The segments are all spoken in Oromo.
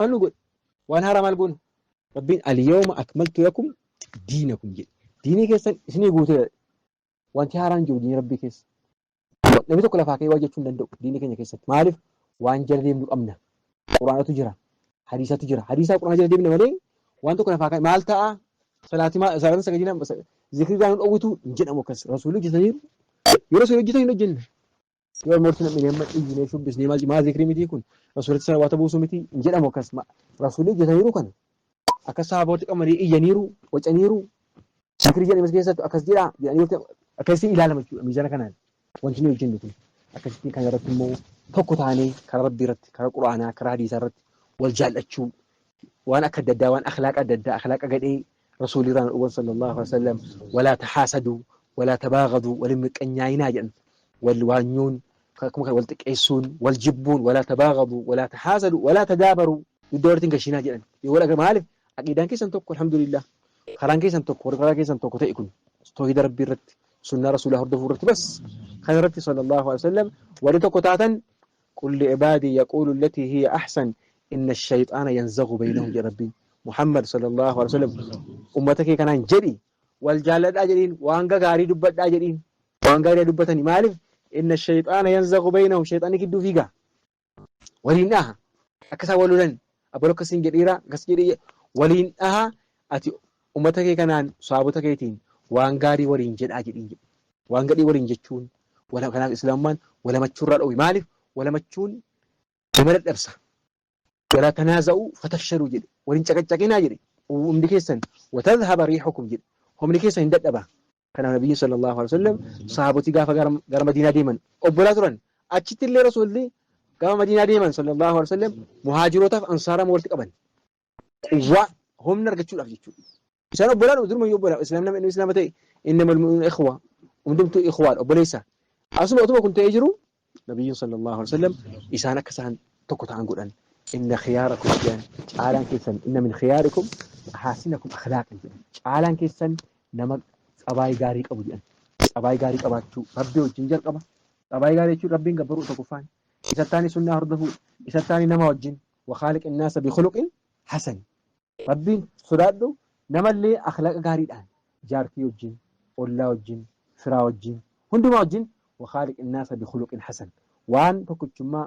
Maal nu godhe? Waan haaraa maal goone? Rabbiin al-yawma akmaltu lakum diinakum jedhe. Diinii keessan isinii guuteera. Wanti haaraan jiru diinii Rabbii keessa. Namni tokko lafaa ka'ee waa jechuu hin danda'u diinii keenya keessatti. Maaliif? Waan jala deemnu qabna. Quraanatu jira. Hadiisatu jira. Hadiisaa quraana jala deemna malee waan tokko lafaa ka'ee maal ta'a? Salaatii maal salaatan sagadina zikrii irraa nu dhowwitu hin jedhamu akkas. Rasuulli hojjetaniiru. Yoo rasuulli hojjetan hin hojjenna. Yoo morti namni amma iyyinee shubbisnee maal maa zikrii mitii kun rasuulatti salawaata buusuu miti hin jedhamu akkas. Rasuulli hojjetaniiru kana. Akka sahaabota qabanii iyyaniiru, wacaniiru, zikrii jedhames keessattu akkas jedhaa jedhanii akkasitti ilaalama jechuudha miizana kanaan. Wanti nuyi hojjennu kun akkasitti kana irratti immoo tokko taanee karaa rabbii irratti, karaa quraanaa, karaa hadiisaa irratti wal jaallachuu waan akka adda addaa waan akhlaaqa adda addaa akhlaaqa gadhee rasuulli irraa nu dhowwan sallallahu alaihi wasallam walaa tahaasadu walaa tabaagadu wal hin miqqanyaayinaa jedhan wal waanyuun akkuma kana wal xiqqeessuun wal jibbuun walaa tabaagadu walaa tahaasadu walaa tadaabaru dugda walitti hin gashinaa jedhan yoo wal agar maaliif aqiidaan keessan tokko alhamdulillah karaan keessan tokko warri karaa keessan tokko ta'e kun toohida rabbii irratti sunnaa rasuulaa hordofuu irratti bas kana irratti sallallahu alaihi wasallam warri tokko taatan qul li'ibaadii yaquulu allatii hiya ahsan inna shayxaana yanzagu baynahum jedha rabbiin Muhammad sallallahu alaihi wasallam ummata kee kanaan jedhi wal jaalladhaa jedhiin waan gaarii dubbadhaa jedhiin waan gaarii dubbatanii maaliif inna shayxaana yanzagu baynahum shayxaanni gidduu fiiga waliin dhaha akka isaan wal lolan abaloo akkasiin jedhiira akkas jedhii waliin dhaha ati ummata kee kanaan sahaabota keetiin waan gaarii waliin jedhaa jedhiin jedhe waan gadhii waliin jechuun wala kanaaf islaamummaan walamachuurraa dhowwe maaliif walamachuun nama dadhabsa walaa tanaaza'uu fatafshaluu jedhe waliin caqacaqinaa jedhe hundi keessan watadhaba riihukum jedhe humni keessan hin dadhaba Kanaaf Nabiyyiin sallallahu alaihi wasallam sahaabotii gaafa gara Madiinaa deeman obbolaa turan. Achitti illee Rasuulli gama Madiinaa deeman sallallahu alaihi wasallam muhaajirootaaf ansaara walitti qaban. Quwwaa humna argachuudhaaf jechuudha. Isaan obbolaa duruma obbolaa islaam nama inni islaama ta'e innamal mu'minuuna ikhwa hundumtuu ikhwaadha obboleessa. Asuma otuma kun ta'ee jiru Nabiyyiin sallallahu alaihi wasallam isaan akka isaan tokko ta'an godhan. Inna khiyaarakum jedhan caalaan keessan inna min khiyaarikum ahaasinakum akhlaaqan jedhan. Caalaan keessan nama tsabaayii gaarii qabu jedhan. Tsabaayii gaarii qabaachuu Rabbii wajjin jalqaba. Tsabaayii gaarii jechuun Rabbiin gabbaruu tokkoffaan. Isattaani sunnaa hordofuu. Isattaani nama wajjin. Wakhaaliq innaasa bikhuluqin hasan. Rabbiin sodaadhu namallee akhlaaqa gaariidhaan jaartii wajjin, ollaa wajjin, firaa wajjin, hundumaa wajjin wakhaaliq innaasa bikhuluqin hasan. Waan tokkichummaa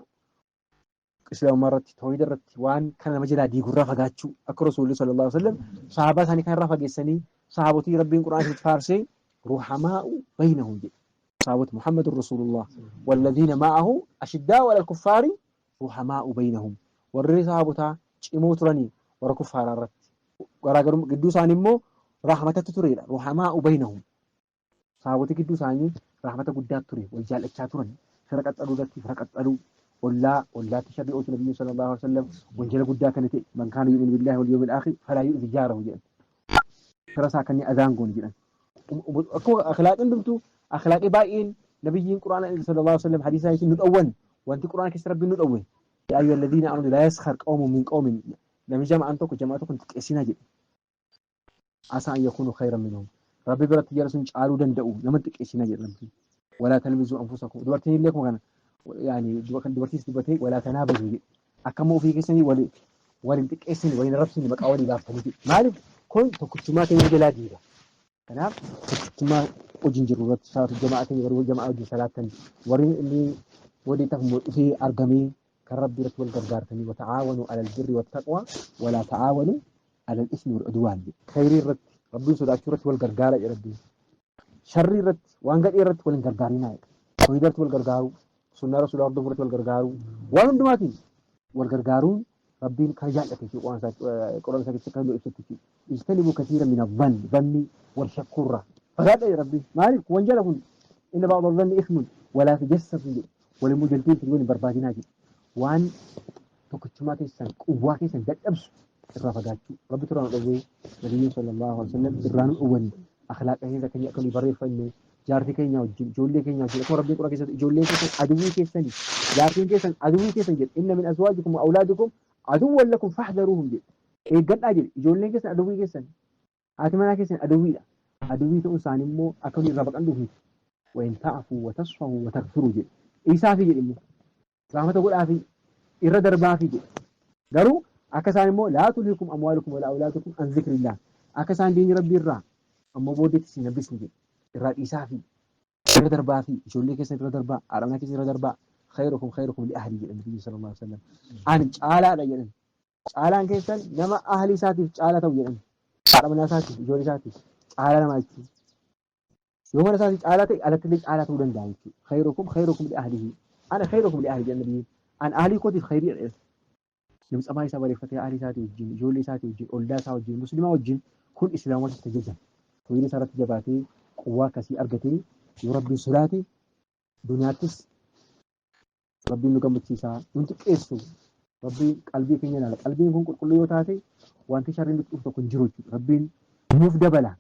islaamummaa irratti tawhiida irratti waan kana nama jalaa diigurraa fagaachuu akka rasuulli sallallahu alaihi wasallam sahaabaa isaanii kanarraa fageessanii sahaabotii rabbiin qur'aana keessatti faarsee ruhamaa'u baynahum jedhe sahaabota muhammadun rasuulullah walladhiina ma'ahu ashiddaa'u alal kuffaari ruhamaa'u baynahum warri sahaabotaa cimoo turanii warra kuffaaraa irratti garaagarummaa gidduu isaanii immoo rahmatatu tureedha ruhamaa'u baynahum Sahaabota gidduu isaanii rahmata guddaa ture, wal jaallachaa turan. Fira qaxxaluu irratti fira qaxxaluu, ollaa ollaatti sharrii oolchu Nabiyyiin sallallahu alaihi wasallam wanjala guddaa kana ta'e man kaana yu'minu billaahi wal yawmil aakhir falaa yu'zi jaarahu jedhan. Fira isaa kanneen adaan goone jedhan. Akkuma akhlaaqin hundumtuu akhlaaqii baay'een Nabiyyiin Qur'aana sallallahu alaihi wasallam hadiisa isaatiin nu dhowwan wanti Qur'aana keessa Rabbiin nu dhowwe. Yaa ayyuhal ladhiina aamanu laa yaskhar qawmun min qawmin namni jama'aan tokko jama'a tokko hin xiqqeessinaa jedhe. Asaa an yakuunu khayran minhum. Rabbi biratti jara sun caaluu danda'u nama hin xiqqeessinaa jedhe Rabbiin. Walaa talmizuu anfusakum. Dubartiin illee akkuma kana yaani kan dubartiis dubbatee walaa tanaabazuu jedhe. Akka immoo ofii keessanii wali wal hin xiqqeessine wal hin arrabsine maqaa walii baaftanii jedhe. Maaliif kun tokkichummaa keenya jalaa diiga. Kanaaf tokkichummaa wajjin jirru irratti salaatu jama'aa keenya warri jama'aa wajjin salaattan warri inni walii tafu dhufee argamee kan Rabbii irratti wal gargaartanii wata'aawanuu alal birri wattaqwaa walaa ta'aawanuu alal ismi wal udwaan jedhe. Khayrii irratti Rabbiin sodaachuu irratti wal gargaara jedhe Rabbiin. Sharrii irratti waan gadhee irratti wal hin gargaarinaa jedhe. Tawhiida irratti wal gargaaruu, sunnaa Rasuulaa hordofuu irratti wal gargaaruu, waan hundumaatiin wal gargaaruun Rabbiin kana jaallate jechuudha Qur'aana isaa keessatti kan nu ibsutti jechuudha. Ijtanibu kasiira mina dhanni dhanni wal shakkuurraa fagaadha jedhe Rabbiin. Maaliif wanjala kun inna ba'da dhanni ismun walaa tajassasu jedhe. Wal immoo jaldeessu wal hin barbaadinaa jedhe. Waan tokkichummaa keessan quwwaa keessan dadhabsu irraa fagaachuu. Rabbi irraa nu dhowwee Nabiyyiin sallallahu alaihi wasallam irraa nu dhowwani. Akhlaaqa keenya keenya akka nuyi barreeffanne jaartii keenya wajjin ijoollee keenya wajjin akkuma Rabbiin Qur'aana keessatti ijoolleen keessan aduwwii keessani jaartiin keessan aduwwii keessan jedhe inna min azwaajikum wa awlaadikum aduwwan lakum fahdharuuhum jedhe eeggadhaa jedhe ijoolleen keessan aduwwii keessan haati manaa keessan aduwwiidha aduwwii ta'uun isaanii immoo akka nuyi irraa baqannuuf miti wa in ta'fuu wa tasfahu wa taghfiruu jedhe dhiisaafii jedhe immoo rahmata godhaafii irra darbaafii jedhe. Garuu Akka isaan immoo laa tulhikum amwaalukum walaa awlaadukum an zikrillah. Akka isaan diinii rabbii irraa ammoo booddeetti isin hambisni jedhe. Irraa dhiisaa fi irra darbaa fi ijoollee keessan irra darbaa, haadha manaa keessan irra darbaa. Khayrukum khayrukum li ahli jedhan Nabiyyi sallallahu alaihi wasallam. Ani caalaadha jedhan. Caalaan keessan nama ahli isaatiif caalaa ta'u jedhan. Haadha manaa isaatiif, ijoollee isaatiif caalaa namaa jechuudha. Yoo mana isaatii caalaa ta'e alatti illee caalaa ta'uu danda'a jechuudha. Khayrukum khayrukum li ahlihi. Ana khayrukum li ahli jedhan nabiyyiin. An ahlii kootiif khayrii dha jedhan. Namni tsamaa isaa bareeffatee ahlii isaatii wajjin, ijoollee isaatii wajjin, ollaa isaa wajjin, muslimaa wajjin kun islaamummaa keessatti jajama. Tawhiida isaa irratti jabaatee quwwaa akkasii argatee yoo Rabbiin sodaate duniyaattis Rabbiin nu gammachiisa, nun xiqqeessu. Rabbiin qalbii keenya ilaala. Qalbiin kun qulqulluu yoo taate wanti sharriin nutti dhufu tokko hin jiru jechuudha. Rabbiin nuuf dabala.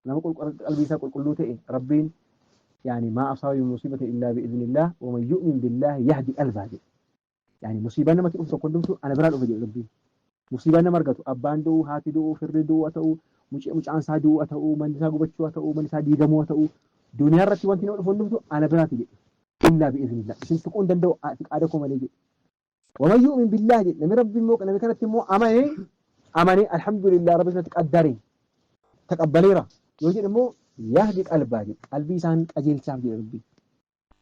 Nama qalbii isaa qulqulluu ta'e Rabbiin yaani maa asaaba min musiibati illaa bi'iznillah wa man yu'min billaahi yahdi qalbaa jedhe. Yaani musiibaan namatti dhufu tokko hundumtuu ana biraa dhufa jedhe Rabbiin. Musiibaan nama argatu abbaan du'uu, haati du'uu, firri du'uu haa ta'u, mucaan isaa du'uu haa ta'u, manni isaa gubachuu haa ta'u, manni isaa diigamuu haa ta'u, duniyaa irratti wanti nama dhufu hundumtuu ana biraati jedhe. Illaa bi'iznillah. Isin tuquu hin danda'u fiqaada koo malee jedhe. Waman yu'min billaah jedhe. Namni Rabbi immoo namni kanatti immoo amane amane alhamdulillah Rabbi sanatti qaddare taqabbaleera yoo jedhe immoo yahdi qalbaa jedhe. Qalbii isaan qajeelchaaf jedhe Rabbi.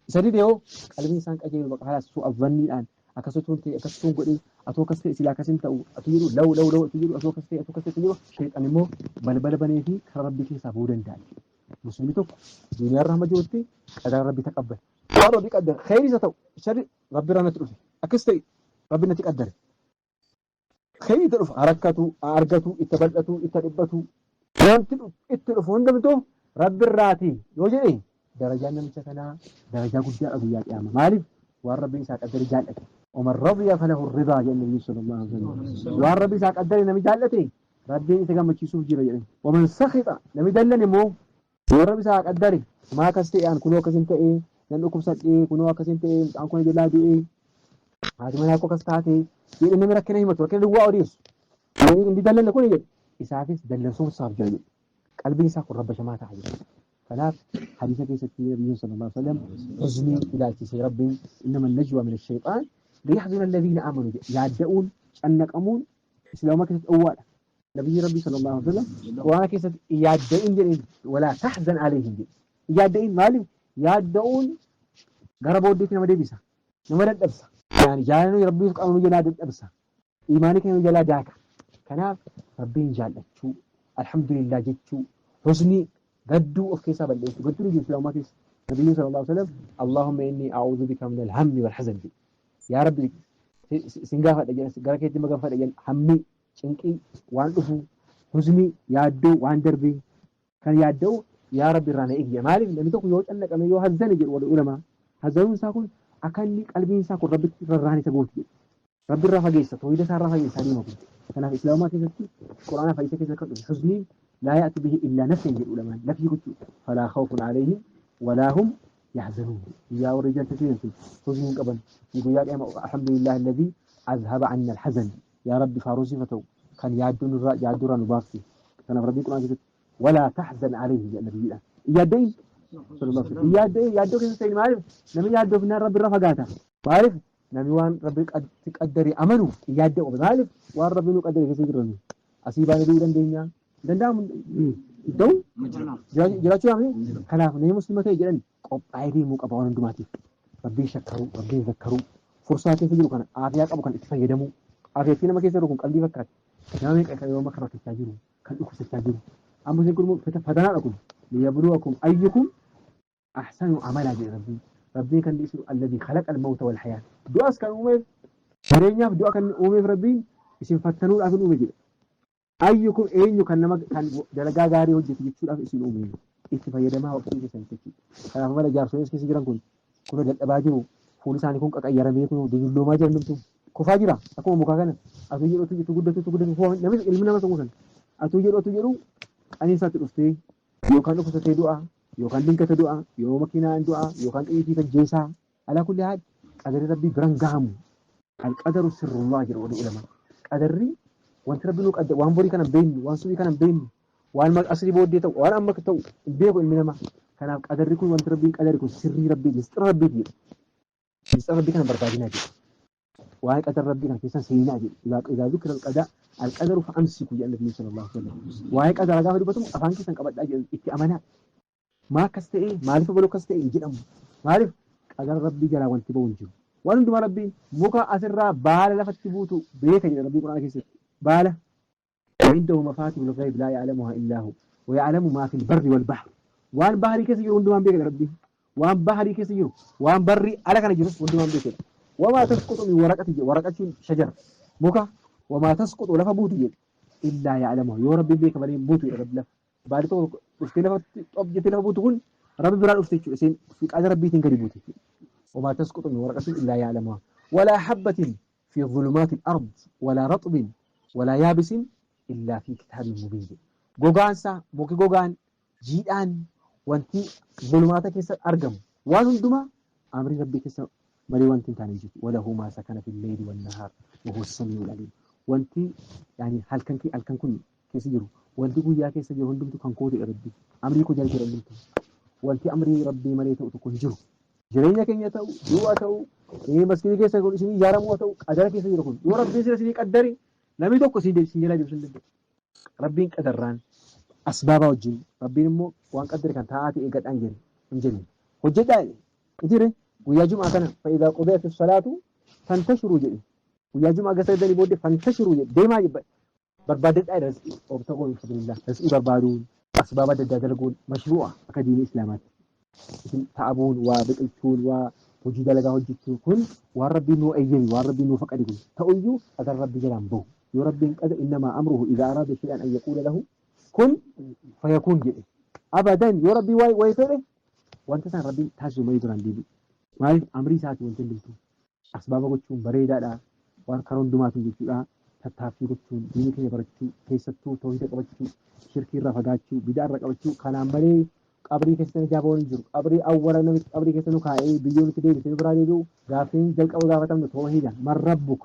Isa dide hoo qalbiin isaan qajeelu baqa haala su'a zanniidhaan akkasituun ta'e akkasituun godhee atoo akkas ta'e silaa akkas hin ta'u atuu jedhu law law law atuu jedhu atoo akkas ta'e atoo akkas ta'e jedhu sheexan immoo balbala banee fi karaa rabbii keessaa bahuu danda'a. Muslimni tokko duniyaa irra hamma jirutti qadara rabbii taqabbale. Waan rabbii qaddare kheyri isa ta'u sharri rabbi irraa natti dhufe akkas ta'e rabbi natti qaddare. Kheyri itti dhufa harakkatu argatu itti bal'atu itti dhiphatu wanti itti dhufu hundumtuu rabbi irraati yoo jedhe darajaan namicha kanaa darajaa guddaadha guyyaa qiyaama. Maaliif waan rabbiin isaa qaddare jaallate. Oman radiya falahu ridaa jedhan nabiyyi sallallahu alaihi wasallam. Waan rabbi isaa qaddare nami jaallate rabbiin isa gammachiisuuf jira jedhan. Waman sakhita nami dallan immoo yoo rabbi isaa qaddare maa akkas ta'e an kunoo akkasin ta'e nan dhukkubsadhe kunoo akkasin ta'e mucaan kun jalaa du'e haati manaa koo akkas taate jedhe namni rakkina himatu rakkina duwwaa odeessu. Inni dallanne kun jedhe isaafis dallansuun isaaf jira jedhe. Qalbiin isaa kun rabbashamaa ta'a jedhe. Kanaaf hadiisa keessatti nabiyyiin sallallahu alaihi wasallam huznii ilaalchisee rabbiin innama najwa min ash-shayxaan liyahzuna alladhiina amanu jedhe. Yaadda'uun cannaqamuun islaamummaa keessatti dhowwaadha. Nabiyyi rabbii sallallahu alaihi wasallam quraana keessatti yaadda'in jedheen walaa tahzan alayhim jedhe. Yaadda'in maaliif yaadda'uun gara booddeetti nama deebisa. Nama dadhabsa. Yaani jaalalli rabbiif qabnu jalaa dadhabsa. Iimaanii keenya jalaa daaka. Kanaaf rabbiin jaallachuu, alhamdulillah jechuu, husnii gadduu of keessaa balleessuu. Gadduu ni jiru islaamummaa keessa. Nabiyyiin sallallahu alaihi wasallam Allahumma inni a'uudhu bika min al-hammi wal hazan jedhe. Yaa Rabbi sin gaafadha jedhan gara keetti maganfadha jedhan hammii, cinqii, waan dhufu, husnii, yaaddoo, waan darbee kan yaadda'u yaa Rabbi irraa na eegi jedha. Maaliif namni tokko yoo cannaqame yoo hazzane jedhu warri ulamaa hazzanuun isaa kun akka inni qalbiin isaa kun Rabbitti rarraan isa gooti jedhu. Rabbi irraa fageessa, tawhiida isaa irraa fageessa adeema kun. Kanaaf Islaamummaa keessatti Qur'aana fi hadiisa keessatti kan dhufe huzniin laa ya'ti bihi illaa nafyan jedhu ulamaan nafyi gochuu falaa khawfun alayhim walaa hum yahzanuun. Guyyaa warri jannata seenan sun huznii hin qaban. Guyyaa qiyaama alhamdulillah alladhii azhaba anna alhazan. Yaa Rabbi faaruu siif haa ta'u kan yaaddoo nurraa yaaddoo irraa nu baafte. Kanaaf Rabbiin Qur'aana keessatti walaa tahzan alayhi jedha nabiyyiidhaan. Hin yaadda'in. Sallallahu alaihi wasallam. Hin yaadda'in yaaddoo keessa seeni maaliif namni yaaddoo fi Rabbi irraa fagaata. Maaliif namni waan Rabbi qaddare amanu hin yaadda'u. Maaliif waan Rabbi nu qaddare keessa jirra nu. Asii baanee du'uu dandeenya. Danda'amu ta'u jiraachuu yaamne. Kanaaf namni muslima ta'e jedhan qophaa'ee deemuu qaba waan hundumaatiif. Rabbiin shakkaruu, Rabbiin zakkaruu, fursaa keessa jiru kana aafiyaa qabu kan itti fayyadamuu. Aafiyattii nama keessa jiru kun qalbii fakkaata. Nama meeqa kan yeroo makka rakkachaa jiru, kan dhukkubsachaa jiru. Amma isin kun immoo fatanaadha kun. Liyabluwakum ayyukum ahsanu amalaa jedhe Rabbiin. Rabbiin kan dhiisu alladii khalaqa al-mawta wal hayaat. Du'as kan uumeef jireenyaaf du'a kan uumeef Rabbiin isin fattanuudhaaf hin uume jedhe. Ayyukum eenyu kan nama kan dalagaa gaarii hojjetu jechuudhaaf isin uume. Itti fayyadamaa waqtii keessan jechuudha. Kanaaf mala jaarsoleen keessa jiran kun kun dadhabaa jiru. Fuulli isaanii kun qaqayyaramee kun dulloomaa jiran dhumtu. Kufaa jira akkuma mukaa kana. Atuu jedhu atuu jettu guddatu atuu guddatu namni ilmi nama tokko kan. Atuu jedhu atuu jedhu qaniinsaatti dhuftee yookaan dhukkubsatee du'a yookaan dinkata du'a yoo makiinaan du'a yookaan xiyyitii tajjeesaa alaa kulli haal qadarri rabbii biran gahamu alqadaru sirrullah jedhu warri ulamaa qadarri wanti rabbi nu qaddare waan borii kana hin beeknu waan subii kana hin beeknu waan asrii booddee ta'u waan amma ta'u hin beeku ilmi namaa kanaaf qadarri kun wanti rabbiin qadare kun sirrii rabbii misxira rabbiiti jedhu misxira rabbii kana barbaadinaa jedhu. Waa'ee qadar rabbii kana keessan seenaa jedhu. Idaa dhukira alqadaa alqadaru fa'amsiku jedhan Nabiin sallallahu alaihi wasallam. Waa'ee qadaraa gaafa dubbatamu afaan keessan qabadhaa jedhu itti amanaa. Maa akkas ta'e maaliif obaluu akkas ta'e hin jedhamu. Maaliif qadara rabbii jalaa wanti ba'u hin jiru. Waan hundumaa rabbiin muka asirraa baala lafatti buutu beeka jedha rabbiin quraana keessatti. Baala. وعنده مفاتيح الغيب لا يعلمها إلا هو ويعلم ما في البر والبحر. وان بحري كيس يجرو hundumaan beeka rabbi. Waan baharii keessa jiru waan barri ala kana jirus hundumaan beeka. وما تسقط من ورقة ورقة شجر muka وما تسقط lafa buutu jedhe إلا يعلمها yoo rabbi beeka malee buutu jedha rabbi lafa. Baalli tokko dhuftee lafatti xob jettee lafa buutu kun rabbi biraa dhufte jechuudha. Isheen fi qaada rabbiitiin gadi buute jechuudha. وما تسقط من ورقة إلا يعلمها ولا حبة في ظلمات الأرض ولا رطب ولا يابس إلا في كتاب مبين. Gogaansa muki gogaan jiidhaan wanti zulumaata keessa argamu waan hundumaa amrii rabbii keessa malee wanti hin taane jiru. وله ما سكن في الليل والنهار وهو السميع العليم. Wanti yaani halkan halkan kun keessa jiru wanti guyyaa keessa jiru hundumtu kan koo ta'e rabbi amrii koo jala jira hundumtu. Wanti amrii rabbii malee ta'u tokko hin jiru. Jireenya keenya ta'u du'a ta'u maskiinii keessa kun isin ijaaramuu ta'u qadara keessa jiru kun yoo rabbiin sira isinii qaddari namni tokko isin jalaa deebisuu hin danda'u. Rabbiin qadarraan asbaabaa wajjin rabbiin immoo waan qaddare kan taa'aa ta'e eeggadhaan jedhe hin jenne. Hojjedhaa jedhe. Mitiire guyyaa jumaa kana فإذا قضيت الصلاة فانتشروا jedhe. Guyyaa jumaa gasa sadanii booddee فانتشروا jedhe deemaa barbaadadhaa jedhe rizqii وابتغوا من فضل الله. Rizqii barbaaduun asbaaba adda addaa dalaguun mashruu'a akka diinii islaamaatti. Isin ta'abuun waa biqilchuun waa hojii dalagaa hojjechuu kun waan rabbiin nuu eeyyame waan rabbiin nuu faqadi kun ta'uyyuu qadar rabbii jalaan bahu. Yoo rabbiin qada إنما أمره إذا أراد شيئا أن يقول له كن فيكون jedhe. Abadan yoo rabbii waa'ee fedhe wanta isaan rabbiin taasisu malee duraan deebi'u. Maaliif amrii isaati wanti hundumtuu. Asbaaba gochuun bareedaadha. Waan karaa hundumaatu jechuudha. Tattaaffii gochuun diinii keenya barachuu keessattuu tawhiida qabachuu shirkii irraa fagaachuu bidaa irraa qabachuu kanaan malee qabrii keessa ijaabamuun hin jiru. Qabrii awwaala namichi qabrii keessa nu kaa'ee biyyoo nutti deebisee nu biraa deebi'u gaaffiin jalqaba gaafatamnu tawhiida من ربك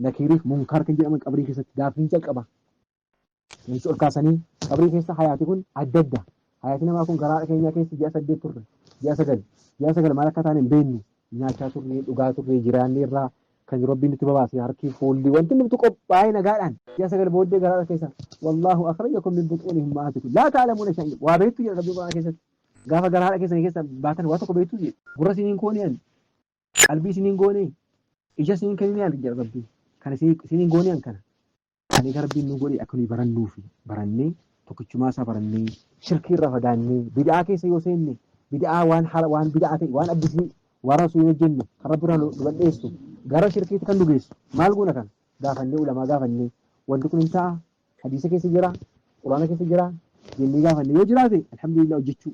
nakiiriif munkar kan jedhaman qabrii keessatti gaaffiin jalqaba. Namichi ol kaasanii qabrii keessa hayaati kun adda adda. Hayaati namaa kun garaa keenya keessa ji'a 8 turre ji'a 9 ji'a 9 maal akka taane hin beeknu. Nyaachaa turre dhugaa turre jiraanne irraa kan rabbiin nutti babaase harki fuulli wanti nuti qophaa'ee nagaadhaan ji'a 9 booddee garaa keessa والله أخرجكم من بطون أمهاتكم لا تعلمون شيئا waa beektu jedha rabbiin quraana keessatti. Gaafa garaa haadha keessanii keessa baatan waa tokko beektu jedhe. Gurra isiniin gooneen qalbii isiniin goonee ija isiniin kennineen jedha rabbiin. Kana isiniin gooneen kana. Kan egaa rabbiin nu godhe akka nuyi barannuufi barannee tokkichumaa isaa barannee shirkii irraa fagaannee bid'aa keessa yoo seenne bid'aa waan waan bid'aa ta'e waan addisii waan rasuulli hojjenne kan rabbi irraa nu balleessu gara shirkiitti kan nu geessu maal goona kana gaafannee ulamaa gaafannee wanti kun hin ta'a hadiisa keessa jira quraana keessa jira jennee gaafannee yoo jiraate alhamdulillah hojjechuu.